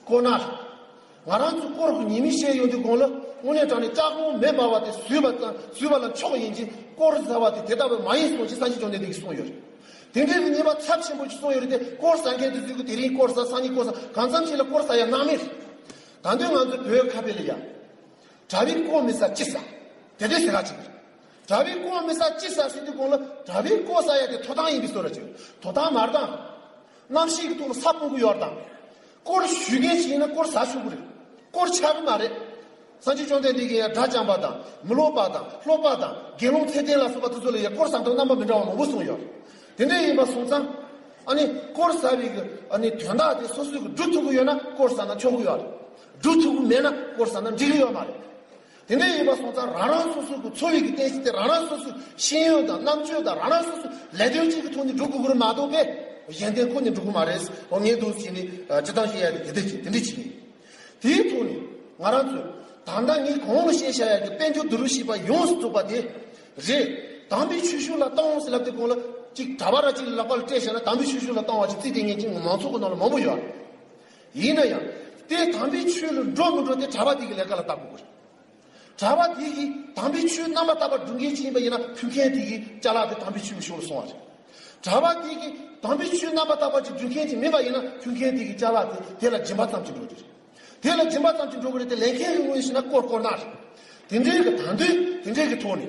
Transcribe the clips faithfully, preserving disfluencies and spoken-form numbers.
དཀོར་ནག་ང་རང་ཚོ་དཀོར་གྱི་ཉེས་དམིགས་བཤད་ཡོང་དུས་གོང་ལ་དངོས་གནས་དྲང་ནས་ལྕགས་གོང་མེ་འབར་བ་དེ་བཟོས་པ་དང་བཟོས་པ་ལ་མཆོག་ཡིན་གྱི་དཀོར་ཟ་བ་དེ་དེ་ལྟ་བུ་མ་ཡིན་གསུངས་ཀྱི་སངས་རྒྱས་བཅོམ་ལྡན་འདས་ཀྱིས་གསུངས་ཡོད་རེད། དེ་འདྲའི་གི་ཉེས་པ་ཚབས་ཆེན་པོ་ཞིག་གསུངས་ཡོད་རེད་དེ། དཀོར་ཟ་མཁན་དེ་ཚོས་གི་དེ་རིང་དཀོར་ཟ། སང་ཉིན་དཀོར་ཟ། གང་འཚམ་ཞིག་ལ་དཀོར་ཟ་ཡ་སྣང་མེད་རེད། ད་དུང་ང་ཚོ་བོད་ཁ་བརྡ་ལ་ཡ། གྲྭ་པས་དཀོར་མི་ཟ་ཅི་ཟ། དེ་འདྲའི་ཟེར་ག་ཅིག་རེད། གྲྭ་པས་དཀོར་མི་ཟ་ཅི་ཟ་ཟེར་དུས་གོང་ལ་གྲྭ་པས་དཀོར་ཟ་ཡ་དེ་ཐོབ་ཐང་ཡིན་པའི་བཟོ་འདྲ་ཅིག་ཐོབ་ཐང་མ་རེད་དང་། རྣམ་ཤེས་ཀྱི་ཐོག་ལ་ས་སྤུངས་ཀྱི་ཡོད་དང་། དཀོར་ཞུ་མཁན་ཞིག་ཡིན་ན་དཀོར་ཟ་ཆོག་གི་རེད། དཀོར་ཆག་གི་མ་རེད། སངས་རྒྱས་བཅོམ་ལྡན་འདས་ཀྱིས་ཡང་དགྲ་བཅོམ་པ་དང་མི་སློབ་པ་དང་སློབ་པ་དང་དགེ་སློང་ཚད་ལྡན་ལ་སོགས་པ་དེ་ཚོ་ལ་ཡང་དཀོར་ཟ་སྟངས་རྣམ་པ་མི་འདྲ་བ་མང་པོ་གསུངས་ཡོད། དེ་འདྲ་ཡིན་པ་སོང་ཙང་། ཨ་ནི་དཀོར་ཟ་བའི་གི་ཨ་ནི་དོན་དག་དེ་སོ་སོས་གི་སྒྲུབ་ཐུབ་གི་ཡོད་ན་དཀོར་ཟ་ན་ཆོག་གི་ཡོད་རེད། སྒྲུབ་ཐུབ་གི་མེད་ན་དཀོར་ཟ་ན་འགྲིག་གི་ཡོད་མ་རེད། དེ་འདྲ་ཡིན་པ་སོང་ཙང་རང་རང་སོ་སོ་གི་འཚོ་བའི་གི་རྟེན་གཞི་དེ་རང་རང་སོ་སོའི་ཤེས་ཡོན་དང་རྣམ་དཔྱོད་དང་རང་རང་སོ་སོའི་ལས་དོན་གཅིག་གི་ཐོག་ནས་སྒྲུབ་དགོས་ཀྱི་རེད་མ་གཏོགས་པས་གཞན་དོན་ཁོ་ནས་སྒྲུབ་ཀྱི་མ་རེད། འོ་ངས་འདུག་བྱས་ནས་སྤྱིར་བཏང་བཤད་ཡ་དེ་དེ་འདྲ་ཅིག་དེ་འདྲ་ཅིག་ཡིན། དེའི་ཐོག་ནས་ང་རང་ཚོས་ད་ལྟ་ངས་གོང་ལ་བཤད་བཞག་ཡ་གི་དཔལ་འབྱོར་བསྡུ་རུབ་བྱས་པ་ཡོངས་སུ་རྫོགས་པ་དེ་རེད། དམ་པའི་ཆོས་ཕྱོགས་ལ་གཏོང་ཟེར་ལབ་དུས་གོང་ལ་གཅིག་གྲྭ་པ་ར་གཅིག་ལ་ལག་པ་ལ་སྤྲད་བཞག་ན་དམ་པའི་ཆོས་ཕྱོགས་ལ་གཏོང་བ་ཅིག་རྩིས་དེ་ངས་ཅིག་མང་ཚོགས་ཀྱི་ནང་ལ་མང་པོ་ཡོད་རེད། ཡིན་ན་ཡང་དེ་དམ་པའི་ཆོས་ལ་འགྲོ་མི་འགྲོ་དེ་གྲྭ་པ་དེ་གི་ལས་ཀ་ལ་བལྟ་དགོས་ཀྱི་རེད། གྲྭ་པ་དེ་གིས་དམ་པའི་ཆོས་རྣམ་པར་དག་པ་སྒྲུབ་མཁན་ཅིག་ཡིན་པ་ཡིན་ན་ཕུལ་མཁན་དེ་གི་ཅ་ལག་དེ་དམ་པའི་ཆོས་ཀྱི་ཕྱོགས་ལ་སོང་བ་རེད། གྲྭ་པ་དེ་གིས་དམ་པའི་ཆོས་རྣམ་པར་དག་པ་ཅིག་སྒྲུབ་མཁན་ཅིག་མིན་པ་ཡིན་ན་ཕུལ་མཁན་དེ་གི་ཅ་ལག་དེ་དེ་ལ་སྦྱིན་པ་ཙམ་ཅིག་འགྲོ་གི་རེད། དེ་ལ་སྦྱིན་པ་ཙམ་ཅིག་འགྲོ་གི་རེད་དེ་ལེན་མཁན་གྱི་ངོས་ནས་བཤད་ན་དཀོར་དཀོར་ནག་རེད། དེ་འདྲའི་གི་ད་འདོད་དེ་འདྲའི་གི་ཐོག་ནས་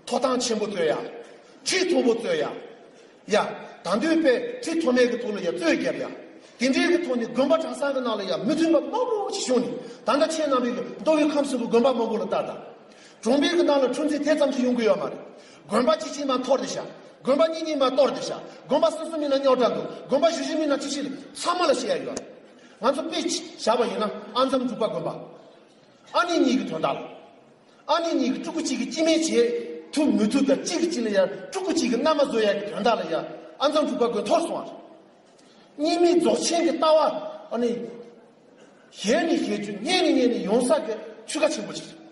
ཐོབ་ཐང་ཆེན་པོ་རྩོད་ཡ། ཁྲི་མཐོན་པོ་རྩོད་ཡ། ཡ། ད་འདོད་པས་ཁྲི་མཐོ་དམན་གྱི་ཐོག་ལ་ཡ་རྩོད་རྒྱབ་ཡ། དེ་འདྲའི་གི་ཐོག་ནས་དགོན་པ་གྲྭ་ཚང་གི་ནང་ལ་ཡ་མི་མཐུན་པ་མང་པོ་ཞིག་བྱུང་ནས་ད་ལྟ་ཁྱེད་རྣམ་པས་གི་མདོ་དབུས་ཁམས་གསུམ་གྱི་དགོན་པ་མང་པོ་ལ་ལྟ་དང་། གྲོང་པའི་གི་ནང་ལ་འཁྲུག་འཛིང་དེ་ཙམ་གྱིས་ཡོང་གི་ཡོད་མ་རེད། དགོན་པ་གཅིག་གཅིག་མ་གཏོར་དེ་བཞག་དགོན་པ་གཉིས་གཉིས་མ་གཏོར་དེ་བཞག་དགོན་པ་སོ་སོ་མིན་ན་རྙོག་དྲ་འདུག་དགོན་པ་ཞུ་ཞུ་མིན་ན་ཅི་ཞིག་ཚང་མ་ལ་བཤད་ཡ་ཡོད་རེད། ང་ཚོ་དཔེ་བཞག་པ་ཡིན་ན་ཨ་འཛོམས་འབྲུག་པ་དགོན་པ། ཨ་ནེ་གཉིས་ཀྱི་དོན་དག་ལ། ཨ་ནེ་གཉིས་ཀྱི་ཕྲུ་གུ་གཅིག་གི་སྐྱེ་དམན་བྱེད་ཐུབ་མི་ཐུབ་དང་གཅིག་གིས་གཅིག་ལ་ཡ་ཕྲུ་གུ་གཅིག་གི་མནའ་མ་བཟོ་ཡ་གི་དོན་དག་ལ་ཡ་ཨ་འཛོམས་འབྲུག་པ་དགོན་འཐོར་སོང་བ་རེད། གཉིས་མེད་རྫོགས་ཆེན་གྱི་ལྟ་བ་ཨ་ནི། ཞལ་ནས་ཞལ་བརྗོད་སྙན་ནས་སྙན་ནས་ཡོང་ས་གི་ཆོས་ཁ་ཆེན་པོ་ཞིག་རེད།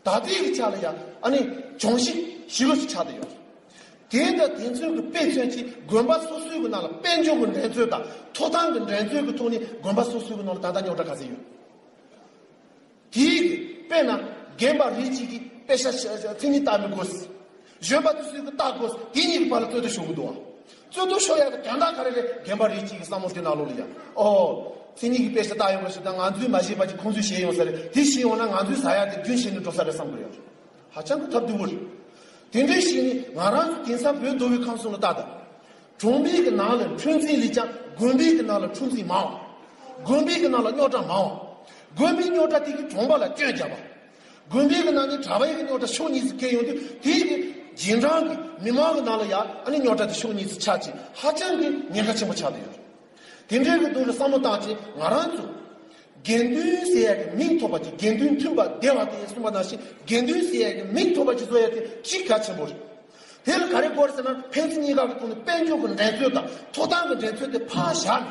ད་ལྟའི་གི་ཆ་ལ་ཡ་ཨ་ནི་གྱོང་གཞི་ཞེ་པོ་ཞིག་ཆགས་བསྡད་ཡོད་རེད། དེ་འདྲ་དེ་ཚོའི་གི་དཔེ་མཚོན་གྱིས་དགོན་པ་སོ་སོའི་གི་ནང་ལ་དཔལ་འབྱོར་གི་འགྲན་རྩོད་དང་ཐོབ་ཐང་གི་འགྲན་རྩོད་གི་ཐོག་ནས་དགོན་པ་སོ་སོའི་གི་ནང་ལ་ད་ལྟ་རྙོག་དྲ་ག་ཚོད་ཡོད། དེའི་གི་དཔེར་ན་རྒན་པ་རིགས་གཅིག་གིས་དཔེ་ཆ་ཤ་ཤ་མཚན་ཉིད་ལྟ་མི་དགོས། གཞོན་པ་དེ་ཚོས་གི་ལྟ་དགོས། དེ་གཉིས་ཀྱི་བར་ལ་རྩོད་དུ་ཤོར་གི་འདུག་བ། རྩོད་དུ་ཤོར་ཡག་གི་དོན་དག་ག་རེ་རེད། རྒན་པ་རིགས་གཅིག་གི་བསམ་བློ་དེ་ནང་ལོགས་ལ་ཡ། ཨོ། མཚན་ཉིད་ཀྱི་དཔེ་ཆ་ལྟ་ཡོང་བ་ཞིག་དང་ང་ཚོས་མ་ཤེས་པ་ཅིག་ཁོང་ཚོས་ཤེས་ཡོང་ས་རེད། དེ་ཤེས་ཡོང་ན་ང་ཚོས་ཟ་ཡག་དེ་རྒྱུན་ཆད་ནས་འགྲོ་ས་རེད་བསམ་གི་ཡོད། ཧ་ཅང་གི་ཐབས་སྡུག་པོ་རེད། དེ་འདྲའི་ཞིག་ནི་ང་རང་ཚོ་དེང་སང་བོད་མདོ་དབུས་ཁམས་གསུམ་ལ་ལྟ་དང་། གྲོང་པའི་གི་ནང་ལ་འཁྲུག་འཛིང་ལས་ཀྱང་དགོན་པའི་གི་ནང་ལ་འཁྲུག་འཛིང་མང་བ། དགོན་པའི་གི་ནང་ལ་རྙོག་དྲ་མང་བ། དགོན་པའི་རྙོག་དྲ་དེ་གི་གྲོང་པ་ལ་སྐྱོན་རྒྱབ་པ། དགོན་པའི་གི་ནང་ནས་གྲྭ་པའི་གི་རྙོག་དྲ་ཕྱོགས་གཉིས་སུ་འཁེལ་ཡོང་དུས་དེའི་གི་རྗེས་འབྲང་གི་མི་མང་གི་ནང་ལ་ཡ་ཨ་ནི་རྙོག་དྲ་དེ་ཕྱོགས་གཉིས་སུ་ཆགས་ཀྱི་ཧ་ཅང་གི་ཉེན་ཁ་ཆེན་པོ་ཆགས་བསྡད་ཡོད་རེད། དེ་འདྲའི་གི་དོན་ལ་བསམ་བློ་བཏང་ཅིང་ང་རང་ཚོ་དགེ་འདུན་ཟེར་ཡ་གི་མིང་ཐོབ་པ་ཅིག་དགེ་འདུན་མཐུན་པ་བདེ་བ་སྟེ་གསུངས་པ་ནང་བཞིན་དགེ་འདུན་ཟེར་ཡ་གི་མིང་ཐོབ་པ་ཅིག་བཟོ་ཡ་དེ་གཅིག་གལ་ཆེན་པོ་རེད། དེ་ལ་ག་རེ་དགོས་རེད་ཟེར་ན་ཕན་ཚུན་གཉིས་ཀ་གི་ཐོག་ནས་དཔལ་འབྱོར་གྱི་འགྲན་རྩོད་དང་ཐོབ་ཐང་གི་འགྲན་རྩོད་དེ་ཕར་བཞག་ནས་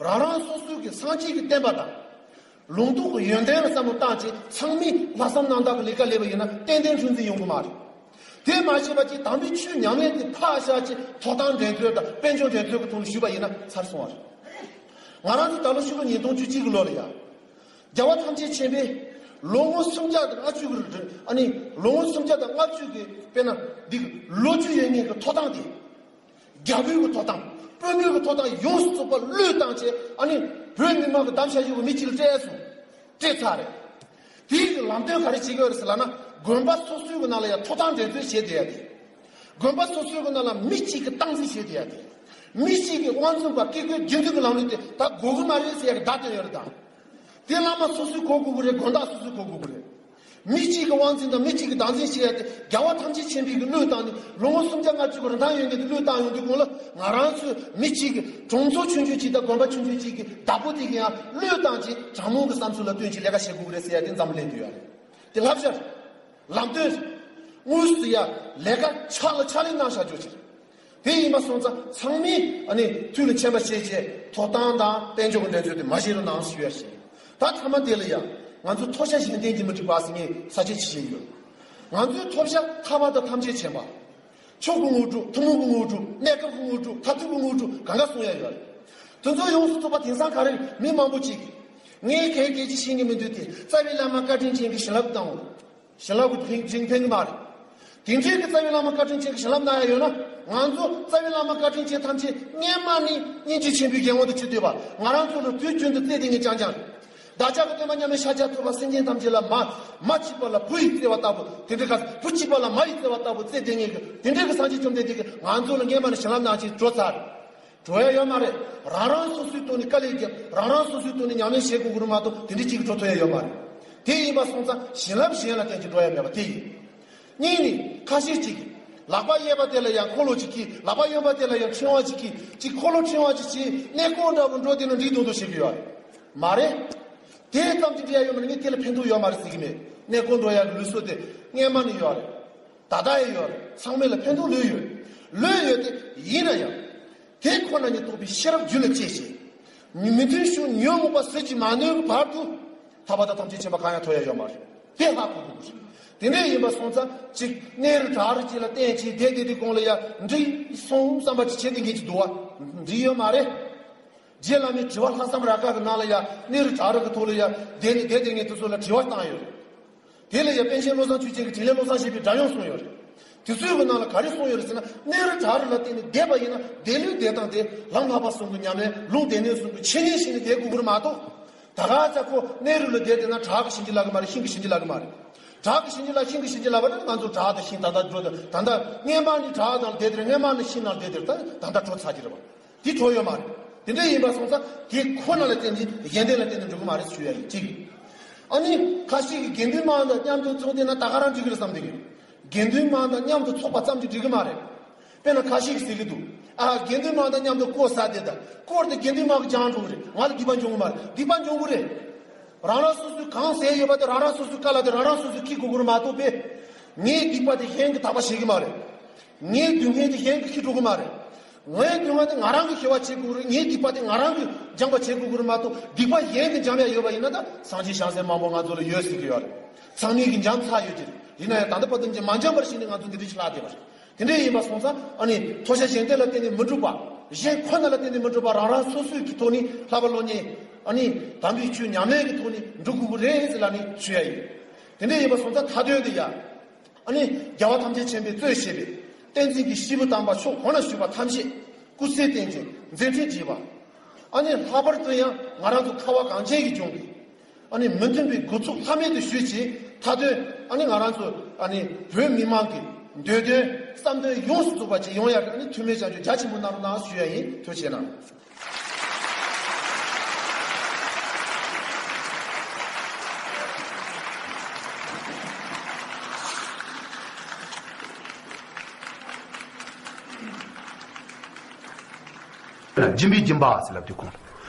རང་རང་སོ་སོའི་གི་སངས་རྒྱས་ཀྱི་བསྟན་པ་དང་། ལུང་རྟོགས་ཀྱི་ཡོན་ཏན་ལ་བསམ་བློ་བཏང་བྱས་ཚང་མས་ལྷག་བསམ་རྣམ་དག་གི་ལས་ཀ་ལས་པ་ཡིན་ན་ཏན་ཏན་འཁྲུག་འཛིང་ཡོང་གི་མ་རེད། དེ་མ་བྱས་པ་ཅིག་དམ་པའི་ཆོས་ཉམས་ལེན་དེ་ཕར་བཞག་ཅིག་ཐོབ་ཐང་འགྲན་རྩོད་དང་དཔལ་འབྱོར་འགྲན་རྩོད་ཀྱི་ཐོག་ནས་ཞུས་པ་ཡིན་ན་ཚར་སོང་བ་རེད། ང་རང་ཚོ་ད་ལོ་ཕྱི་ལོ་ཉིས་སྟོང་བཅུ་གཅིག་གི་ལོ་ལ་ཡ། རྒྱལ་བ་ཐམས་ཅད་མཁྱེན་པས་ལོ་ངོ་སུམ་བརྒྱ་དང་ལྔ་བཅུ་གི་ཨ་ནི་ལོ་ངོ་སུམ་བརྒྱ་དང་ལྔ་བཅུ་གི་དཔེར་ན་འདི་གི་ལོ་རྒྱུས་ཡོད་མཁན་གྱི་ཐོབ་ཐང་དེ། རྒྱལ་པོའི་གི་ཐོབ་ཐང་། དཔོན་པོའི་གི་ཐོབ་ཐང་ཡོངས་སུ་རྫོགས་པ་བློས་བཏང་བྱས་ཨ་ནི་བོད་མི་མང་གི་གདམ་བྱ་ཡོད་པའི་མི་གཅིག་ལ་སྤྲད་སོང་། སྤྲད་ཚར་རེད། དེའི་གི་ལམ་སྟོན་ག་རེ་བྱེད་ཀྱི་ཡོད་རེད་ཟེར་ལབ་ན་དགོན་པ་སོ་སོའི་གི་ནང་ལ་ཡང་ཐོབ་ཐང་འགྲན་རྩོད་བྱེད་བསྡད་ཡ་དེ། དགོན་པ་སོ་སོའི་གི་ནང་ལ་མི་གཅིག་གི་སྟངས་འཛིན་བྱེད་བསྡད་ཡ་དེ། མི་གཅིག་གི་དབང་འཛིན་པ་བཀས་བཀོད་རྒྱུད་འཛིན་གི་ལམ་ལུགས་དེ་ད་དགོས་གི་མ་རེད་ཟེར་ཡ་གི་བརྡ་སྟོན་ཡོད་རེད་ད། དེ་བླ་མ་སོ་སོས་གོ་དགོས་ཀྱི་རེད། དགོན་བདག་སོ་སོས་གོ་དགོས་ཀྱི་རེད། མི་གཅིག་གི་དབང་འཛིན་དང་མི་གཅིག་གི་བདག་འཛིན་བྱེད་ཡ་དེ་རྒྱལ་བ་ཐམས་ཅད་མཁྱེན་པའི་གི་བློས་བཏང་ནས་ལོ་ངོ་སུམ་བརྒྱ་ལྔ་བཅུ་གི་རིན་ཐང་ཡོད་མཁན་དེ་བློས་བཏང་ཡོང་དུས་གོང་ལ་ང་རང་ཚོས་མི་གཅིག་གི་གྲོང་ཚོ་ཆུང་ཆུང་གཅིག་དང་དགོན་པ་ཆུང་ཆུང་གཅིག་གི་བདག་པོ་དེ་གི་ཡང་བློས་བཏང་བྱས་དྲང་སྨོན་གི་བསམ་ཚུལ་ལ་བསྟུན་བྱས་ལས་ཀ་བྱེད་དགོས་ཀྱི་རེད་ཟེར་ཡ་དེ་འཛམ་བུ་གླིང་དུ་ཡོད་རེད། དེ་བསླབ་བྱ་རེད། ལམ་སྟོན་རེད། དངོས་སུ་ཡ་ལས་ཀ་ཕྱག་ལ་ཕྱག་ལས་གནང་བཞག་རྒྱུ་ཅིག་རེད། དེ་ཡིན་པ་སོང་ཙང་ཚང་མས་ཨ་ནི་ཐུགས་ལ་མཁྱེན་པ་བྱས་བྱས་ཐོབ་ཐང་དང་དཔལ་འབྱོར་གྱི་འགྲན་རྩོད་དེ་མ་བྱེད་རོགས་གནང་ཞུ་ཡ་ཞིག་ད་མཐའ་མ་དེ་ལ་ཡ་ང་ཚོ་ཐོབ་བྱ་གཞན་བརྟེན་གྱིས་མི་འགྲིག་པ་ཟེར་ངས་ས་བཅད་ཅིག་བྱས་ཡོད། ང་ཚོའི་ཐོབ་བྱ་ཐར་པ་དང་ཐམས་ཅད་མཁྱེན་པ། མཆོག་གི་དངོས་གྲུབ། ཐུན་མོང་གི་དངོས་གྲུབ། གནས་སྐབས་ཀྱི་དངོས་གྲུབ། མཐར་ཐུག་གི་དངོས་གྲུབ་གང་ག་གསུང་ཡ་ཡོད་རེད། དེ་ཚོ་ཡོངས་སུ་རྫོགས་པ་དེང་སང་ག་རེ་མི་མང་པོ་ཅིག་ ངས་གལ་གལ་ཅི་ཤེས་ཀྱི་མི་འདུག་སྟེ། རྩ་བའི་བླ་མ་བཀའ་དྲིན་ཅན་གྱི་བྱིན་རླབས་དང་། བྱིན་རླབས་ཀྱི་དྲིན་དྲིན་ཕན་གྱི་མ་རེད། དེ་འདྲའི་གི་རྩ་བའི་བླ་མ་བཀའ་དྲིན་ཅན་གྱི་བྱིན་རླབས་གནང་ཡ་ཡོད་ན། ང་ཚོ་རྩ་བའི་བླ་མ་བཀའ་དྲིན་ཅན་ཐམས་ཅད་སྔོན་མ་ནས་སྙིང་རྗེ་ཆེན་པོའི་གཞན་དབང་དུ་གྱུར་བསྡད་པ། ང་རང་ཚོ་ལ་དུས་རྒྱུན་དུ་བརྩེ་ལྡན་གྱི་རྐྱང་རྐྱང་རེད། བདག་ཅག་གི་སྟོན་པ་མཉམ་མེད་ཤཱཀྱ་ཐུབ་པ་སེམས་ཅན་ཐམས་ཅད་ལ་མ་མ་གཅིག་པ་ལ་བུ་ཡིས་བརྩེ་བ་ལྟ་བུ། དེ་འདྲའི་ག་བུ་གཅིག་པ་ལ་མ་ཡིས་བརྩེ་བ་ལྟ་བུ་བརྩེ་ལྡན་གྱི་དེ་འདྲའི་གི་སངས་རྒྱས་བཅོམ་ལྡན་འདས་ཀྱིས་ང་ཚོ་ལ་སྔོན་མ་ནས་བྱིན་རླབས་གནང་ཅིག་འགྲོ་ཚར། འགྲོ་ཡ་ཡོད་མ་རེད། རང་རང་སོ་སོའི་ཐོག་ནས་དཀའ་ལས་བརྒྱབ། རང་རང་སོ་སོའི་ཐོག་ནས་ཉམས་ལེན་བྱེད་དགོས་ཀྱི་རེད་མ་གཏོགས་དེ་འདྲའི་གཅིག་གིས་འགྲོ་ཐུབ་ཡ་ཡོད་མ་རེད། དེ་ཡིན་པ་སོང་ཙང་བྱིན་རླབས་གཞན་ལ་བརྟེན་གྱི་འགྲོ་ཡ་མེད་པ་དེ་ཡིན། གཉིས་ནི་ཁ་ཤས་ཅིག་གིས་ལག་པ་གཡས་པ་དེ་ལ་ཡང་འཁོར་ལོ་ཅིག་འཁྱེར། ལག་པ་གཡོན་པ་དེ་ལ་ཡང་ཕྲེང་བ་ཅིག་འཁྱེར། ཅིག་འཁོར་ལོ་ཕྲེང་བ་ཅིག་བྱས་གནས་སྐོར་འདྲ་པོ་འགྲོ་བསྡད་ན་འགྲིག་མདོག་མདོག་བྱེད་ཀྱི་ཡོད་རེད། མ་རེད། དེ་ཙམ་གྱིས་འགྲིག་ཡ་ཡོད་མ་རེད། ངས་དེ་ལ་ཕན་ཐོགས་ཡོད་མ་རེད་ཟེར་གྱི་མེད། གནས་སྐོར་འགྲོ་ཡ་གི་ལུགས་སྲོལ་དེ་སྔོན་མ་ནས་ཡོད་རེད། ད་ལྟ་ཡང་ཡོད་རེད། ཚང་མས་ལ་ཕན་ཐོགས་ལོས་ཡོད། ལོས་ཡོད་དེ་ཡིན་ན་ཡང་། དེ་ཁོ་ན་ཉིད་རྟོགས་པའི་ཤེས་རབ་རྒྱུད་ལ་སྐྱེས་ཤིང་། མི་མཐུན་ཕྱོགས་ཉོན་མོངས་པ་ཟིལ་གྱིས་མ་གནོན་གྱི་བར་དུ། ཐར་པ་དང་ཐམས་ཅད་མཁྱེན་པ་གང་ཡང་ཐོབ་ཡ་ཡོད་མ་རེད། དེ་ཧ་གོ་དགོས་ཀྱི་རེད། དེ་འདྲ་ཡིན་པ་སོང་ཙང་ཅིག་གནས་རི་བྲག་རི་ཅིག་ལ་བརྟེན་བྱས་བསྡད་བསྡད་དུས་གོང་ལ་ཡ་འགྲིག་སོང་བསམ་པ་ཅིག་བྱེད་དེ་ངེས་ཀྱི་འདུག་བ། འགྲིག་ཡོད་མ་རེད། རྗེ་བླ་མའི་དྲི་བ་ལྷག་བསམ་རབ་དཀར་གྱི་ནང་ལ་ཡ་གནས་རི་བྲག་རི་གི་ཐོག་ལ་ཡ་བསྡད་ནས་བསྡད་བསྡད་ངེས་དེ་ཚོ་ལ་དྲི་བ་བཏང་ཡོད་རེད། དེ་ལ་ཡང་པཎ་ཆེན་བློ་བཟང་ཆོས་རྒྱན་གྱིས་དྲིན་ལས་བློ་བཟང་བཞད་པའི་སྒྲ་དབྱངས་གསུངས་ཡོད་རེད། དེ་ཚོའི་གི་ནང་ལ་ག་རེ་གསུངས་ཡོད་རེད་ཟེར་ན། གནས་རི་བྲག་རི་ལ་བརྟེན་ནས་བསྡད་པ་ཡིན་ན་བསྡད་ལུས་བསྡད་སྟངས་དེ་ལམ་བསླབ་པ་གསུམ་གྱི་ཉམས་ལེན་ལུང་བསྟན་གནས་གསུམ་གྱི་འཆད་ཉན་བྱས་ནས་བསྡད་དགོས་ཀྱི་རེད་མ་གཏོགས། ད་ག་ཚ་ཁོ་གནས་རི་ལ་བསྡད་བསྡད་ན་བྲག་གི་ཤིང་གཅིག་ལབ་ཀྱི་མ་རེད། ཤིང་གི་ཤིང་གཅིག་ལབ་ཀྱི་མ་རེད། བྲག་གི་ཤིང་གཅིག་ལ་ཤིང་གི་ཤིང་གཅིག་ལབ་པ་ནི་ང་ཚོ་བྲག་དང་ཤིང་ད་ལྟ་འགྲོ་དང་ད་ལྟ་སྔོན་མ་ནི་བྲག་ནང་ལ་བསྡད་དེ་རེད། སྔོན་མ་ནི་ཤིང་ནང་ལ་བསྡད་དེ་རེད། ད་ད་ལྟ་འགྲོ་ཚར་གྱི་རེད་བ། དེ་གྲོགས་ཡོད་མ་རེད། དེ་འདྲ་ཡིན་པ་སོང་ཙང་དེ་ཁོ་ན་ལ་བརྟེན་ནས་གཞན་དོན་ལ་བརྟེན་ནས་འགྲོ་གི་མ་རེད་ཞུ་ཡ་ཡིན་གཅིག། ཨ་ནི་ཁ་ཤས་ཀྱིས་དགེ་འདུན་མང་དང་མཉམ་དུ་ཚོགས་བསྡད་ན་ད་ག་རང་འགྲིག་གི་རེད་བསམ་བསྡད་ཀྱི་ཡོད། དགེ་འདུན་མང་དང་མཉམ་དུ་ཚོགས་པ་ཙམ་གྱིས་འགྲིག་གི་མ་རེད། དཔེར་ན་ཁ་ཤས་ཀྱིས་ཟེར་གྱི་འདུག། ཨ་དགེ་འདུན་མང་དང་མཉམ་དུ་སྐོར་ཟ་བསྡད་ད་སྐོར་དེ་དགེ་འདུན་མང་གིས་སྦྱང་འགྲོ་གི་རེད། ང་ལ་སྡིག་པ་འབྱུང་གི་མ་རེད། སྡིག་པ་འབྱུང་གི་རེད། རང་རང་སོ་སོའི་གང་ཟེར་ཡོད་པ་དེ་རང་རང་སོ་སོའི་དཀའ་ལས་དེ་རང་རང་སོ་སོས་འཁྱེར་དགོས་ཀྱི་རེད་མ་གཏོགས་པས། ངའི་སྡིག་པ་དེ་གཞན་གྱིས་དག་པ་བྱེད་ཀྱི་མ་རེད། ངའི་སྡུག་བསྔལ་དེ་གཞན་གྱིས་འཁྱེར་འགྲོ་གི་མ་རེད། ངའི་སྡུག་བསྔལ་དེ་ང་རང་གིས་ཞི་བ་བྱེད་དགོས་རེད། ངའི་སྡིག་པ་དེ་ང་རང་གིས་སྦྱང་བ་བྱེད་དགོས་རེད་མ་གཏོགས། སྡིག་པ་གཞན་གྱིས་འཇམ་ཡ་ཡོད་པ་ཡིན་ན་ད་སངས་རྒྱས་བྱང་སེམས་མང་པོ་ང་ཚོ་ལ་ཡོད་ཟེར་གྱི་ཡོད་རེད། ཚང་མས་ཀྱིས་འཇམ་ཚར་ཡོད་ཀྱི་རེད། ཡིན་ན་ཡང་ད་ལྟ་བར་དུ་མ་འཇམ་པར་ཞིག་ནས་ང་ཚོ་འདི་འདྲ་ཞིག་ལྷག་བསྡད་པ་རེད། དེ་འདྲ་ཡིན་པ་སོང་ཙང་ཨ་ནི་ཐོབ་བྱ་གཞན་དོན་ལ་བརྟེན་ནས་མི་འགྲུབ་པ། གཞན་ཁོ་ན་ལ་བརྟེན་ནས་མི་འགྲུབ་པ། རང་རང་སོ་སོའི་གི་ཐོག་ནས་བསླབ་པ་སློབ་གཉེར། ཨ་ནི་དམ་པའི་ཆོས་ཉམས་ལེན་གྱི་ཐོག་ནས་འགྲུབ་དགོས་ཀྱི་རེད་ཟེར་ལབ་ནས་ཞུ་ཡ་ཡིན། དེ་འདྲ་ཡིན་པ་སོང་ཙང་མཐའ་དོན་དུ་ཡ། ཨ་ནི་རྒྱལ་བ་ཐམས་ཅད་མཁྱེན་པའི་གཙོས་བྱས་པའི་བསྟན་འཛིན་གྱི་སྐྱེས་བུ་དམ་པ་ཕྱོགས་གང་ན་བཞུགས་པ་ཐམས་ཅད་སྐུ་ཚེ་བརྟན་ཅིང་མཛད་འཕྲིན་རྒྱས་པ། ཨ་ནི་ལྷག་པར་དུ་ཡང་ང་རང་ཚོ་ཁ་བ་གངས་ཅན་གྱི་ལྗོངས་ཀྱི་ཨ་ནི་མི་མཐུན་པའི་རྒུད་ཚོགས་ལྷག་མེད་དུ་ཞི་བྱེད་མཐའ་དོན། ཨ་ནི་ང་རང་ཚོ་ཨ་ནི་བོད་མི་མང་གི་འདོད་དོན་བསམ་དོན་ཡོངས་སུ་རྫོགས་པ་ཅིག་ཡོང་ཡག་གི་ཨ་ནི་ཐུགས་སྨོན་བྱང་ཆུབ་རྒྱ་ཆེན་པོ་གནང་རོགས་གནང་ཞུ་ཡ་ཡིན། ཐུགས་རྗེ་གནང་། སྦྱིན་པའི་སྦྱིན་པ་ཟེར་ལབ་དུས་ཁོང་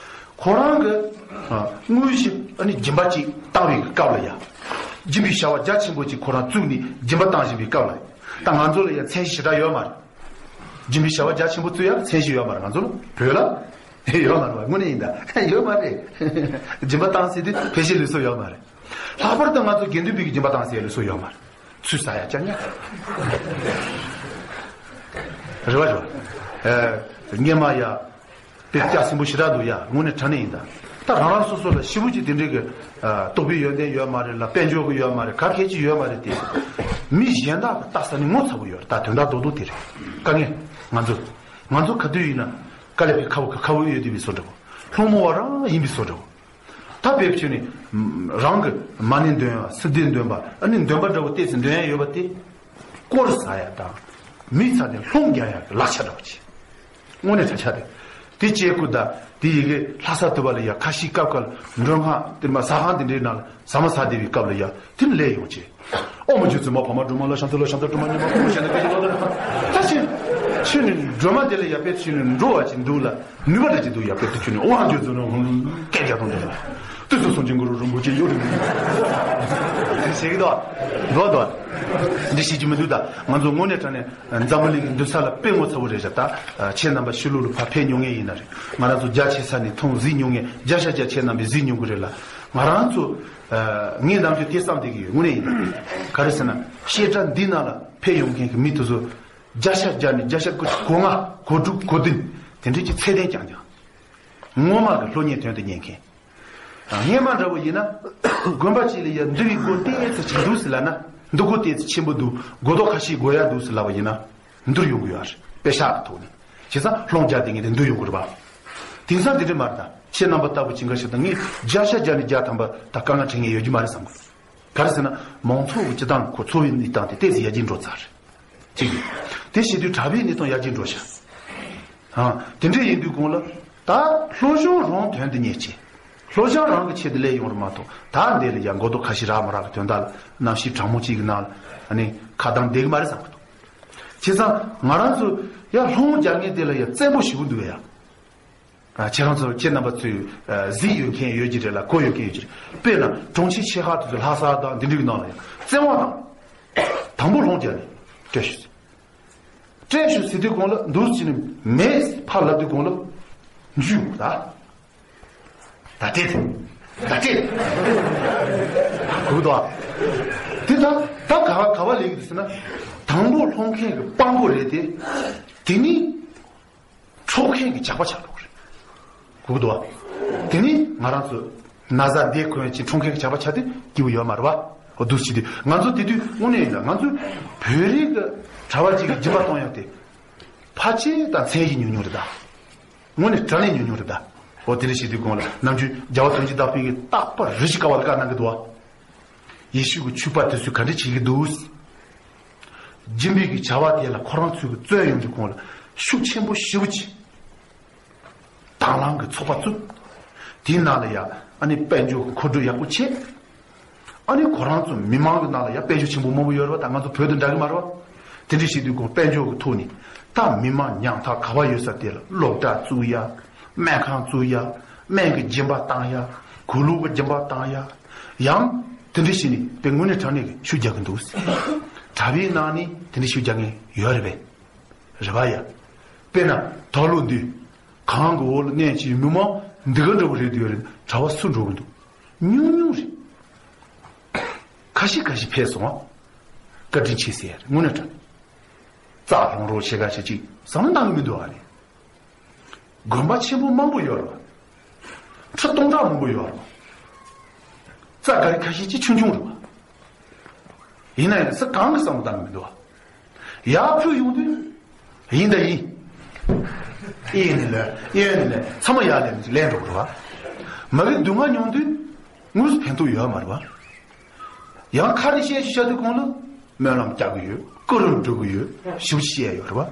ཁོ་རང་གི་ཨ་དངོས་གཞི་ཨ་ནི་སྦྱིན་པ་ཅིག་བཏང་བའི་སྐབས་ལ་ཡ། སྦྱིན་པའི་བྱ་བ་རྒྱ་ཆེན་པོ་ཅིག་ཁོ་རང་བཙུགས་ནས་སྦྱིན་པ་བཏང་བཞིན་པའི་སྐབས་ལ་ཡ། ད་ང་ཚོ་ལ་ཡ་མཚན་གཞི་ཞེ་དྲག་ཡོད་མ་རེད། སྦྱིན་པའི་བྱ་བ་རྒྱ་ཆེན་པོ་བཙུགས་ཡ་མཚན་གཞི་ཡོད་མ་རེད། ང་ཚོ་ལ་བོད་ལ་ཡོད་མ་རེད་བ། དངོས་གནས་ཡིན་ད་ཡོད་མ་རེད། སྦྱིན་པ་བཏང་ཟེར་དུས་ཕལ་ཆེར་ལུས་སྲོལ་ཡོད་མ་རེད། ལྷག་པར་དུ་ང་ཚོ་དགེ་འདུན་པའི་སྦྱིན་པ་བཏང་ཟེར་ཡ་ལུས་སྲོལ་ཡོད་མ་རེད། ཚུར་ཟ་ཡ་ཅང་ཉག་རེད་བ་རེད་བ། ཨ་སྔོན་མ་ཡ། དཔེ་སྐྱ་སེང་པོ་ཞེ་དྲག་འདུག་ཡ། དངོས་གནས་དྲང་གནས་ཡིན་ད། ད་རང་རང་སོ་སོ་ལ་ཞེ་པོ་ཅིག་དེ་འདྲའི་གི་ཨ་རྟོགས་པའི་ཡོན་ཏན་ཡོད་མ་རེད་ལ། དཔལ་འབྱོར་གི་ཡོད་མ་རེད། ག་གེ་ཅིག་ཡོད་མ་རེད་དེ། མི་གཞན་དག་གི་ལྟ་ས་ནི་ངོ་ཚ་པོ་ཡོད་རེད། ད་དོན་དག་རྡོག་རྡོག་དེ་རེད། དཀའ་ངལ་ང་ཚོ་ང་ཚོ་ག་དུས་ཡིན་ན་དཀའ་ལས་ཁག་པོ་ཁག་པོ་ཡོད་དེ་བའི་བཟོ་འདྲ་པོ། སློང་མོ་བ་རང་ཡིན་པའི་བཟོ་འདྲ་པོ། ད་དཔེ་བྱས་ནས་རང་གི་མ་ཎི་འདོན་པ། སིལ་སྡེ་འདོན་པ། ཨ་ནི་འདོན་པ་འདྲ་པོ་བལྟས་ཚེ་འདོན་ཡ་ཡོད་པ་དེ། དཀོར་ཟ་ཡ་དང་། མི་ཚ་ནས་སློང་རྒྱག་ཡ་གི་ལག་ཆ་འདྲ་པོ་ཅིག། དངོས་གནས་ད་ཆ་དེ། དེ་བྱེད་དགོས་ད། དེ་ཡི་གེ་ལྷ་ས་དུ་བ་ལ་ཡ་ཁ་ཤས་སྐབས་ཀ་ལ་མགྲོན་ཁང་དེ་མ་ཟ་ཁང་དེ་འདྲའི་ནང་ལ་ཟ་མ་ཟ་བསྡད་པའི་སྐབས་ལ་ཡ་དེ་ལས་ཡོང་བྱས། ཨོ་མ་རྗེ་བཙུན་མ་འཕགས་མ་སྒྲོལ་མ་ལ་ཤམ་ཐབས་ལ་ཤམ་ཐབས་སྒྲོལ་མ་ཉི་མ་ཕོ་མོ་ཞེ་ན་སྐད་ཅིག་ལོ་ལ་ད་ཕྱིན་ཕྱིན་ནས་སྒྲོལ་མ་དེ་ལ་ཡ་དཔེ་ཕྱིན་ནས་འགྲོ་བ་ཅིག་འདུག་ལ། ནུས་པ་འདྲ་ཅིག་འདུག་ཡ། དཔེ་དུ་ཁྱོད་ནི་ཨོ་ཧང་ཁྱོད་ཚོ་ནི་སྐད་རྒྱག་གཏོང་འདྲ་ལ། དུས་སུ་སངས་རྒྱས་གུ་རུ་རིན་པོ་ཆེ་གཡོ་རིན་པོ་ཆེ་ཞེས་ཀྱི་འདུག་འདུག་འདུག་འདི་ཤེས་ཀྱི་མི་འདུག་ད་ང་ཚོ་དངོས་གནས་དྲང་གནས་འཛམ་བུ་གླིང་གི་འདུན་ས་ལ་དཔེ་ངོ་ཚ་བོ་རེད་བཞག་ད་ཁྱེད་རྣམ་པ་ཕྱི་ལོགས་ལ་ཕར་ཕེབས་མྱོང་མཁན་ཡིན་ན་རེད། ང་རང་ཚོ་རྒྱ་ཆེ་ས་ནས་མཐོང་གཟིགས་མྱོང་མཁན་བརྒྱ་ཆ་བརྒྱ་ཁྱེད་རྣམ་པས་གཟིགས་མྱོང་གི་རེད་ལ། ང་རང་ཚོ་ངས་ནམ་རྒྱུན་དེ་བསམ་བསྡད་ཀྱི་ཡོད། དངོས་གནས་ཡིན་ན་ག་རེ་ཟེར་ན་བཤད་གྲྭ་འདི་ནང་ལ་ཕེབས་ཡོང་མཁན་གྱི་མི་དེ་ཚོ། བརྒྱ་ཆ་བརྒྱ་ནས་བརྒྱ་ཆ་དགུ་བཅུ་གོ་ལྔ་གོ་དྲུག་གོ་བདུན་དེ་འདྲའི་ཀྱི་ཚད་ལྡན་རྐྱང་རྐྱང་། ངོ་མ་གི་སློབ་གཉེར་དོན་དུ་གཉེར་མཁན། སྔས་མ་འདྲ་བོ་ཡིན་ན། དགོན་པ་གཅིག་ལ་ཡ་འདུལ་བའི་སྒོ་ཏོག་ཙམ་ཅིག་འདུག་ཟེར་ལབ་ན། འདུལ་སྒོ་ཏོག་ཙམ་ཆེན་པོ་འདུག་སྒོ་ཏོག་ཁ་ཤས་དགོས་ཡ་འདུག་ཟེར་ལབ་པ་ཡིན་ན། འདུལ་ཡོང་གི་ཡོད་རེད། དཔེ་ཤག་གི་ཐོག་ནས། བྱས་ཙང་སློང་རྒྱག་དེ་ངས་དེ་འདུལ་ཡོང་གི་རེད་པ། དེང་སང་དེ་འདྲ་མ་རེད་ད། ཁྱེད་རྣམ་པ་ལྟ་བུ་ཅིག་འགའ་ཞིག་དང་ངས་བརྒྱ་ཆ་བརྒྱ་ནས་བརྒྱ་ཐམ་པ་ད་དཀའ་ངལ་འཕྲད་མཁན་ཡོད་རྒྱུ་མ་རེད་བསམ་གི། ག་རེ་ཟེར་ན། མང་ཚོགས་ཀྱི་སྤྱི་བཏང་ཁོ་འཚོ་བའི་གནས་སྟངས་དེ་ཏོག་ཙམ་ཡར་རྒྱས་འགྲོ་ཚར་རེད། གཅིག་ཡིན། དེ་བྱེད་དུས་གྲྭ་པའི་གནས་སྟངས་ཡར་རྒྱས་འགྲོ་ཤག་ཨ། དེ་འདྲ་ཡིན་དུས་གོང་ལ། ད་སློབ་སྦྱོང་རང་དོན་དུ་གཉེར་བྱས། སློབ་སྦྱོང་རང་གི་ཆེད་དུ་སླེབས་ཡོང་རེད་མ་གཏོགས། ད་འདི་ལ་ཡང་མགོ་ཐོག་ཁ་ཤས་རག་མ་རག་གི་དོན་དག་ལ། གནམ་གཤིས་གྲང་མོ་གཅིག་གི་ནང་ལ་ཨ་ནི་ཁ་གདངས་བསྡད་གི་མ་རེད་བསམ་གི་འདུག་བྱས་ཙང་ང་རང་ཚོ་ཡང་སློང་རྒྱག་མཁན་དེ་ལ་ཡང་བཙན་པོ་ཞེ་པོ་འདུག་ཡ། ཨ། ཁྱེད་རང་ཚོ་ཁྱེད་རྣམ་པ་ཚོས་ཨ་གཟིགས་ཡོད་མཁན་ཡོད་ཀྱི་རེད་ལ། གོ་ཡོད་མཁན་ཡོད་ཀྱི་རེད། དཔེར་ན་གྲོང་ཁྱེར་ཆེ་ཁག་དེ་ཚོ་ལྷ་ས་དང་འདི་འདྲའི་གི་ནང་ལ་ཡང་བཙན་དབང་དང་། དང་པོ་སློང་རྒྱག་ནས་སྤྲད་ཤོག་ཟེར། སྤྲད་ཤོག་ཟེར་དུས་གོང་ལ་འདུག་སེ་བྱས་ནས་མེད་ཕར་ལབ་དུས་གོང་ལ་འཇུས་ད། ད་སྤྲད་དེ། ད་སྤྲད། གོ་གི་འདུག་ཨ། དེ་ད་ད་ག་བ་ག་བ་ལས་ཀྱི་འདུག་ཟེར་ན། དང་པོ་སློང་མཁན་གྱི་དཔང་པོ་རེད་དེ། དེ་ནི། འཕྲོག་མཁན་གྱི་ཇག་པ་ཆགས་འགྲོ་གི་རེད། གོ་གི་འདུག་བ། དེ་ནི་ང་རང་ཚོ་ན་བཟའ་འདེད་གོན་ཅིང་འཕྲོག་མཁན་གྱི་ཇག་པ་ཆགས་དུས་སྐྱིད་པོ་ཡོད་མ་རེད་བ། འོ་འདུག་སེ་བྱེད་དུས་ང་ཚོ་དེ་དུས་དངོས་གནས་ཡིན་ལ། ང་ཚོའི་བོད་རིགས་ཀྱི་གྲྭ་པ་ཅིག་གི་སྦྱིན་པ་གཏོང་ཡག་དེ་ཕལ་ཆེར་དང་མཚན་གཞི་ཉུང་ཉུང་རེད་ད། དངོས་གནས་དྲང་གནས་ཉུང་ཉུང་རེད་ད། འོ་དེ་འདྲ་བྱེད་དུས་གོང་ལ་ནམ་རྒྱུན་རྒྱལ་བ་དོན་གྱི་བདག་པོས་ཀྱི་རྟག་པར་རེ་ཞིག་དཀའ་བ་ལ་བཀའ་གནང་གི་འདུག་བ། ཡེ་ཤུ་གི་ཆོས་པ་དེ་ཚོས་ག་འདྲ་བྱེད་ཀྱི་འདུག་སྦྱིན་པའི་གི་བྱ་བ་དེ་ལ་ཁོ་རང་ཚོས་གི་བརྩོན་ཡོང་དུས་གོང་ལ་ཤུགས་ཆེན་པོ་ཞེ་པོ་ཅིག་དང་བླངས་གི་ཚོགས་པ་བཙུགས། དེའི་ནང་ལ་ཡ་ཨ་ནི་དཔལ་འབྱོར་གི་མཁོ་སྒྲུབ་ཡག་པོ་བྱས། ཨ་ནི་ཁོ་རང་ཚོ་མི་མང་གི་ནང་ལ་ཡ་དཔལ་འབྱོར་ཆེན་པོ་མང་པོ་ཡོད་རེད་བ། ད་ང་ཚོ་བོད་དང་འདྲ་གི་མ་རེད་བ། དེ་འདྲ་བྱེད་དུས་གོང་དཔལ་འབྱོར་གི་ཐོག་ནས་ད་མི་མང་ཉམ་ཐག་ག་བ་ཡོད་ས་དེ་ལ་སློབ་གྲྭ་བཙུགས་ཡ། སྨན་ཁང་བཙུགས་ཡ། སྨན་གྱི་སྦྱིན་པ་བཏང་ཡ། གོས་ལུགས་ཀྱི་སྦྱིན་པ་བཏང་ཡ། ཡང་དེ་འདྲ་བྱས་ནས་དཔེ་དངོས་གནས་དྲང་གནས་ཀྱི་ཤུགས་རྒྱག་གི་འདུག་གྲྭ་པའི་ནང་ནས་དེ་འདྲ་ཤུགས་རྒྱག་མཁན་ཡོད་རེད་པས། རེད་པ་ཡ། དཔེར་ན་དར་ལོ་འདི་གངས་ཀྱི་འོག་ལ་གནས་ཀྱི་མི་མང་འདི་ག་འདྲ་པོ་རེད་འདུག་ཡོད་རེད། གྲྭ་པ་སུ་འགྲོ་གི་འདུག་ཉུང་ཉུང་རེད། ཁ་ཤས་ཁ་ཤས་ཕེབས་སོང་བ། བཀའ་དྲིན་ཆེ་ཟེར་དངོས་གནས་དྲང་། རྩ་ལྷུང་རོགས་བྱེད་ག་བྱེད་ཅིག་བསམ་བློ་གཏང་གི་མི་འདུག་ཨ་ནི། དགོན་པ་ཆེན་པོ་མང་པོ་ཡོད་རེད་བ། ཁྲི་སྟོང་ཕྲག་མང་པོ་ཡོད་རེད་བ། རྩ་ག་རེ་ཁ་ཤས་ཅིག་ཆུང་ཆུང་རེད་བ། ཡིན་ན་ཡང་ས་གང་གི་བསམ་བློ་གཏང་གི་མི་འདུག་བ། ཡར་ཕུལ་ཡོང་དུས། ཡིན་ད་ཡིན། ཨེ་ནི་ལ་ཨེ་ནི་ལ་ཚང་མ་ཡར་ལེན་ལེན་འགྲོ་གི་རེད་བ། མ་གི་སྡུག་བསྔལ་མྱོང་དུས་དངོས་སུ་ཕན་ཐོགས་ཡོད་མ་རེད་བ། ཡང་ཁ་རེ་བཤད་ཅིག་བྱ་དུས་གོང་ལ་སྨོན་ལམ་རྒྱག་གི་ཡོད། སྐུ་རུ་འགྲོ་གི་ཡོད། ཞིབ་བཤད་ཡོད་རེད་བ།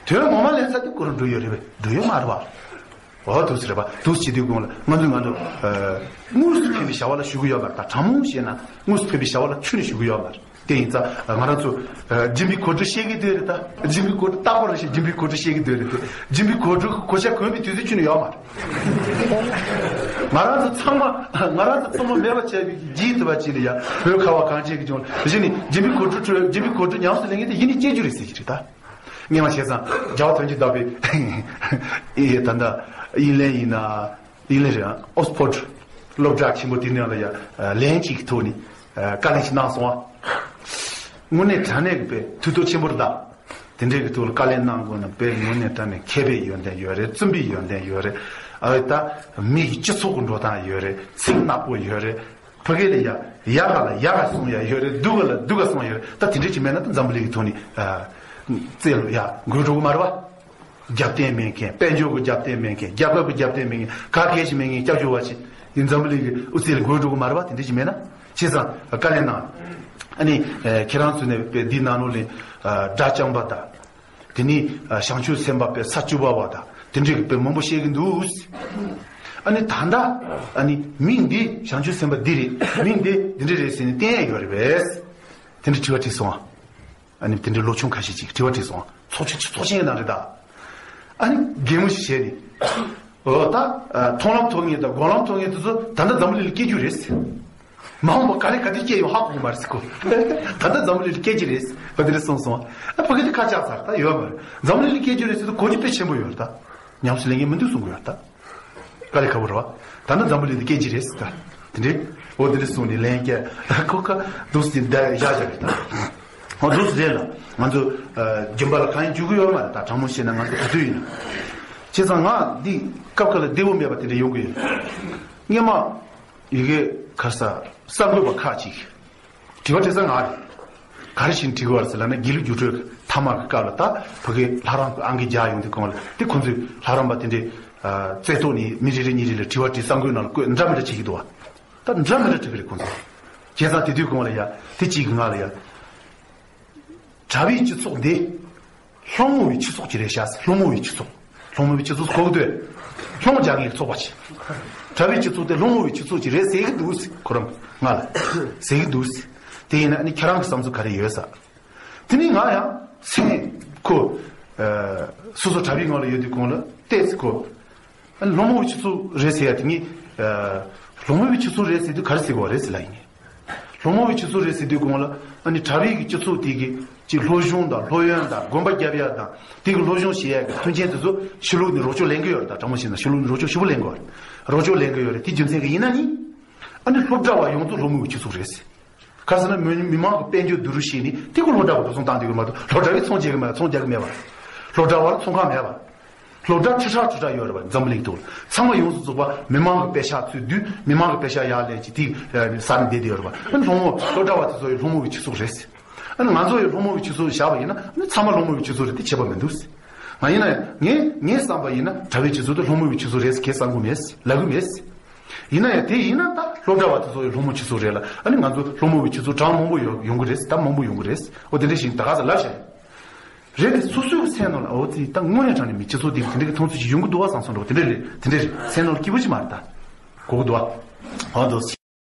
དོན་ངོ་མ་ལེན་ས་དུས་སྐུ་རུ་འགྲོ་ཡོད་རེད་བས། འགྲོ་ཡོད་མ་རེད་བ། འོ་འདུག་སེ་རེད་པ། འདུག་སེ་བྱེད་དུས་གོང་ལ་ང་ཚོས་ང་ཚོ་ཨ་དངོས་སུ་ཕན་པའི་བྱ་བ་ལ་ཞུགས་ཀྱི་ཡོད་མ་རེད། ད་དྲང་མོ་བཤད་ན་དངོས་སུ་ཕན་པའི་བྱ་བ་ལ་ཁྱོན་ནས་ཞུགས་ཀྱི་ཡོད་མ་རེད། དེ་ཡིན་ཙང་ང་རང་ཚོ་ཨ་སྦྱིན་པའི་གོ་སྒྲིག་བཤད་ཀྱི་འདུག་རེད་ད། སྦྱིན་པའི་གོ་སྒྲིག་རྟག་པར་བཤད། སྦྱིན་པའི་གོ་སྒྲིག་བཤད་ཀྱི་འདུག་རེད་དེ། སྦྱིན་པའི་གོ་སྒྲིག་གོ་ཆ་གོན་པའི་དུས་ཚོད་ཁྱོན་ནས་ཡོད་མ་རེད། ང་རང་ཚོ་ཚང་མ་ང་རང་ཚོ་ཚང་མ་མེད་པ་བྱས་པའི་རྗེས་དུ་བ་ཅིག་ལ་ཡ་བོད་ཁ་བ་གངས་ཅན་གྱི་ལྗོངས་ལ་གཞི་ནས་སྦྱིན་པའི་གོ་སྒྲིག་ཁྲོད་སྦྱིན་པའི་གོ་སྒྲིག་ཉམས་སུ་ལེན་མཁན་དེ་ཡིན་ནས་སྐྱེ་རྒྱུ་རེད་ཟེར་གྱི་རེད་ད། ངས་མ་བྱས་ཙང་རྒྱལ་བ་དོན་གྱི་བདག་པོས་ཨེ་ད་ལྟ་དབྱིན་ལན་ཡིན་ན། དབྱིན་ལན་རེད་ཨ། ཨོག་སི་ཕོར་ཌི་སློབ་གྲྭ་ཆེན་པོ་དེ་ནང་ལ་ཡ་ལན་གཅིག་གི་ཐོག་ནས་བཀའ་ལན་ཞིག་གནང་སོང་ཨ། དངོས་གནས་དྲང་གནས་ཀྱི་དཔེ་ཐུགས་སྟོབས་ཆེན་པོ་རེད་ད། དེ་འདྲའི་གི་ཐོག་ལ་བཀའ་ལན་གནང་དགོས་ན་དཔེ་དངོས་གནས་དྲང་གནས་མཁས་པའི་ཡོན་ཏན་ཡོད་རེད། བརྩོན་པའི་ཡོན་ཏན་ཡོད་རེད། ཨ་ད་མི་ཡི་སྤྱི་ཚོགས་ཀྱི་འགྲོ་སྟངས་ཡོད་རེད། ཚིག་ནག་པོ་ཡོད་རེད། ཕ་གི་ལ་ཡ་ཡ་ག་ལ་ཡ་ག་གསུང་ཡ་ཡོད་རེད། སྡུག་ག་ལ་སྡུག་ག་གསུང་ཡ་ཡོད་རེད། ད་དེ་འདྲ་ཅིག་མེད་ན་ད་འཛམ་བུ་གླིང་གི་ཐོག་ནས་ཨ་རྩེ་ལ་ཡ་འགོས་འགྲོ་གི་མ་རེད་བ། རྒྱབ་རྟེན་མེད་མཁན། དཔལ་འབྱོར་གྱི་རྒྱབ་རྟེན་མེད་མཁན། རྒྱལ་ཁབ་ཀྱི་རྒྱབ་རྟེན་མེད་མཁན། ག་གེ་ཞིག་མེད་མཁན་སྐྱབས་བཅོལ་བ་ཞིག་ཡིན་འཛམ་བུ་གླིང་གི་དབུ་རྩེ་ལ་འགོས་འགྲོ་གི་མ་རེད་བ། དེ་འདྲ་ཞིག་མེད་ན། བྱས་ཙང་བཀའ་ལན་གནང་། ཨ་ནི་ཁྱེད་རང་ཚོ་ནས་དཔེ་འདི་ནང་ལོགས་ལ་སྒྲ་བཅམ་པ་དང་། དེ་ནས་བྱང་ཆུབ་སེམས་དཔའ་དཔེ་ས་བཅུ་པ་བ་དང་དེ་འདྲའི་དཔེ་མང་པོ་བཤད་ཀྱི་འདུག་ཨ་ནི་ད་ལྟ་ཨ་ནི་མིང་འདི་བྱང་ཆུབ་སེམས་དཔའ་འདི་རེད། མིང་འདི་འདི་འདྲ་རེད་ཟེར་ནས་བསྟན་ཡ་ཡོད་རེད་པས། དེ་འདྲ་དྲི་བ་དྲིས་སོང་ཨ། ཨ་ནི་དེ་འདྲའི་ལོ་ཆུང་ཁ་ཤས་ཅིག་དྲི་བ་དྲིས་སོང་། ཚོགས་ཆེན་ཚོགས་ཆེན་གྱི་ནང་རེད་ད། ཨ་ནི་གད་མོ་ཞིག་བྱས་ནས། འོ་ད། མཐོང་ལམ་ཐོབ་མཁན་དང་སྒོམ་ལམ་ཐོབ་མཁན་དེ་ཚོ་ད་ལྟ་འཛམ་བུ་གླིང་ལ་སྐྱེ་རྒྱུ་རེད། མ་འོངས་པ་ག་ལེ་ག་དུས་སྐྱེ་ཡོང་ཧ་གོ་གི་མ་རེད་ཟེར་གོ། ད་ལྟ་འཛམ་བུ་གླིང་ལ་སྐྱེ་རྒྱུ་རེད། འོ་དེ་འདྲ་གསུངས་སོང་། ཨ་ཕ་གི་དེ་ཁ་ཆག་ཚར་ད་ཡོད་མ་རེད། འཛམ་བུ་གླིང་ལ་སྐྱེ་རྒྱུ་རེད་ཟེར་དུས་གོ་རྒྱུ་དཔེ་ཆེན་པོ་ཡོད་རེད་ད། ཉམས་སུ་ལེན་མཁན་མི་འདུག་གསུང་གི་ཡོད་རེད་ད། དཀའ་ལས་ཁག་པོ་རེད་བ། ད་ནི་འཛམ་བུ་གླིང་འདི་སྐད་ཅིག་རེད་ཟེར་ད། དེ་འདྲའི། འོ་དེ་འདྲ་གསུངས་ནས་ལན་བརྒྱབ། ཁོ་ཁ་འདུག་སེ་བསྡད་བཞག་བཞག་གི་ད། འོ་འདུག་སེ་རེད་ལ། ང་ཚོ་ཨ་རྒྱུན་པ་ལ་གང་ཡིན་འཇུག་གི་ཡོད་མ་རེད་ད། དྲང་མོ་བཤད་ན་ང་ཚོ་ག་དུས་ཡིན་ན། བྱས་ཙང་ང་འདི་སྐབས་ཁ་ལ་བདེ་པོ་མེད་པ་དེ་འདྲ་ཡོང་གི་ཡོད། སྔོན་མ་ཡི་གེ་ག་རེ་ཟ། གསར་འགོད་པ་ཁག་ཅིག་དྲི་བ་དྲི་ས་ང་རེད། ག་རེ་བྱས་ནས་དྲི་གི་ཡོད་རེད་ཟེར་ལབ་ན། དགེ་ལུགས་རྒྱུགས་སྤྲོད་ཀྱི་མཐའ་མ་གི་སྐབས་ལ་ད་ཕ་གི་ལྷ་རམས་ཀྱི་ཨང་ཀི་རྒྱག་ཡོང་དུས་སྒང་ལ་དེ་ཁོང་ཚོས་ལྷ་རམས་པ་དེ་འདྲའི་རྩལ་ཐོག་ནས་མི་རེ་རེ་གཉིས་རེ་ལ་དྲི་བ་དྲིས། གསར་འགོད་ནང་ལ་བཀོད་འདྲ་མི་འདྲ་བྱེད་ཀྱི་འདུག་བ། ད་འདྲ་མི་འདྲ་དྲི་གི་རེད་ཁོང་ཚོ། བྱས་ཙང་དེ་དུས་སྒང་ལ་ཡ་དེ་གཅིག་གི་ང་ལ་ཡ། གྲྭ་པའི་སྤྱི་ཚོགས་འདི་སློང་མོ་བའི་སྤྱི་ཚོགས་ཅིག་རེད་ཤག་སློང་མོ་བའི་སྤྱི་ཚོགས། སློང་མོ་བའི་སྤྱི་ཚོགས་གོ་གི་འདུག་སློང་མོ་རྒྱག་མཁན་གྱི་ཚོགས་པ་ཅིག་གྲྭ་པའི་སྤྱི་ཚོགས་དེ་སློང་མོ་བའི་སྤྱི་ཚོགས་ཅིག་རེད་ཟེར་གྱི་འདུག་ཟེར། ཁོ་རང་ང་ལ་ཟེར་གྱི་འདུག་ཟེར། དེ་ཡིན་ན་ཨ་ནི་ཁྱེད་རང་གི་བསམ་ཚུལ་ག་རེ་ཡོད་ཟེར། དེ་ནས་ང་ཡང་སེམས་ཁོ། ཨ། སོ་སོ་གྲྭ་པའི་ངང་ལ་ཡོད་དུས་སྒང་ལ་ཏོག་ཙམ་ཁོ། ཨ་ནི་སློང་མོ་བའི་སྤྱི་ཚོགས་རེད་ཟེར་ཡ་དེ་ངས། ཨ། སློང་མོ་བའི་སྤྱི་ཚོགས་རེད་ཟེར་དུས་ག་རེ་ཟེར་དགོས་རེད་ཟེར་ལབ་ཡིན། སློང་མོ་བའི་སྤྱི་ཚོགས་རེད་ཟེར་དུས་སྒང་ལ་ཨ་ནི་གྲྭ་པའི་གི་སྤྱི་ཚོགས་དེ་གི་ཅིག་སློབ་སྦྱོང་དང་སློབ་ཡོན་དང་དགོན་པ་རྒྱབ་ཡ་དང་དེ་གི་སློབ་སྦྱོང་བྱེད་ཡ་གི་མཐུན་རྐྱེན་དེ་ཚོ་ཕྱི་ལོགས་ནས་རོགས་སྐྱོར་ལེན་གི་ཡོད་རེད། ད་དྲང་མོ་བཤད་ན་ཕྱི་ལོགས་ནས་རོགས་སྐྱོར་ཞེ་པོ་ལེན་གི་ཡོད་རེད། རོགས་སྐྱོར་ལེན་གི་ཡོད་རེད། དེ་རྒྱུ་མཚན་གི་ཡིན་ན་ནི་ཨ་ནི་སློབ་གྲྭ་བ་ཡོངས་རྫོགས་སློང་མོ་བའི་སྤྱི་ཚོགས་རེད་ཟེར། ག་རེ་ཟེར་ན་མི་མི་མང་གི་དཔལ་འབྱོར་བསྡུ་རུབ་བྱས་ནས་དེ་གི་སློབ་གྲྭ་བ་འགྲོ་སོང་བཏང་བསྡད་ཀྱི་མ་གཏོགས་སློབ་གྲྭ་བས་ཚོང་རྒྱག་གི་མེད། ཚོང་རྒྱག་གི་མེད་པ། སློབ་གྲྭ་བ་ལ་ཚོང་ཁང་མེད་པ། སློབ་གྲྭ་ཁྲི་ཕྲག་ཁྲི་ཕྲག་ཡོད་རེད་པ། འཛམ་བུ་གླིང་ཐོག་ལ་ཚང་མ་ཡོངས་སུ་རྫོགས་པ་མི་མང་གི་པེ་ཤག་ཚུར་བསྡུས། མི་མང་གི་པེ་ཤག་ཡར་ལེན་གྱི་དེ་ས་ནས་བསྡད་བསྡད་ཡོད་རེད་པ། ཨ་ནི་སློང་མོ་སློབ་གྲྭ་བ་དེ་ཚོ་ཡི་སློང་མོ་བའི་སྤྱི་ཚོགས་རེད། ཨ་ནི་ང་ཚོ་ཡི་སློང་མོ་བའི་སྤྱི་ཚོགས་བཞག་པ་ཡིན་ན་ཨ་ནི་ཚང་མ་སློང་མོ་བའི་སྤྱི་ཚོགས་རེད། དེ་ཁྱད་པར་མི་འདུག་ང་ཡིན་ན་ངས་ངས་བསམ་པ་ཡིན་ན་གྲྭ་པའི་སྤྱི་ཚོགས་དེ་སློང་མོ་བའི་སྤྱི་ཚོགས་རེད་ཟེར་གས་བསམ་གི་མེད། ལབ་གི་མེད། ཡིན་ན་ཡང་དེ་ཡིན་ན་ད་སློབ་གྲྭ་བ་དེ་ཚོ་ཡི་སློང་མོ་སྤྱི་ཚོགས་རེད་ལ། ཨ་ནི་ང་ཚོ་སློང་མོ་བའི་སྤྱི་ཚོགས་གྲངས་མང་པོ་ཡོང་ཡོང་གི་རེད། ད་མང་པོ་ཡོང་གི་རེད། འོ་དེ་འདྲ་ཞིག་ད་ག་ས་ལབ་བཞག་ཡིན། རེད་དེ་སོ་སོའི་སེམས་ནང་ལ་འོ་ཙི་ད་དངོས་གནས་དྲང་གནས་མི་སྤྱི་ཚོགས་འདི་དེ་འདྲ་གི་མཐོང་ཚུལ་ཞིག་ཡོང་གི་འདུག་བ་བསམ་སོང་འགྲོ། དེ་འདྲ་རེད། དེ་འདྲ་རེད། སེམས་ནང་ལ་སྐྱིད་པོ་ཞིག་མ་རེད། ད་གོ་གི་འདུག་བ། འོ་འདུག